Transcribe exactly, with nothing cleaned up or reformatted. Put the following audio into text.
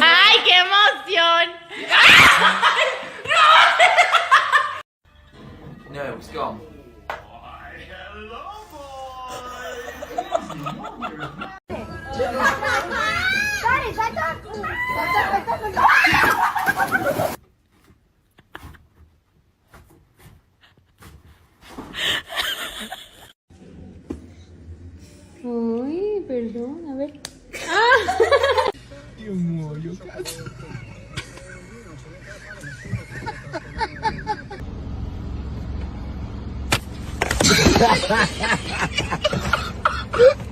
¡Ay, qué emoción! No, it's gone. Uy, perdón, a ver.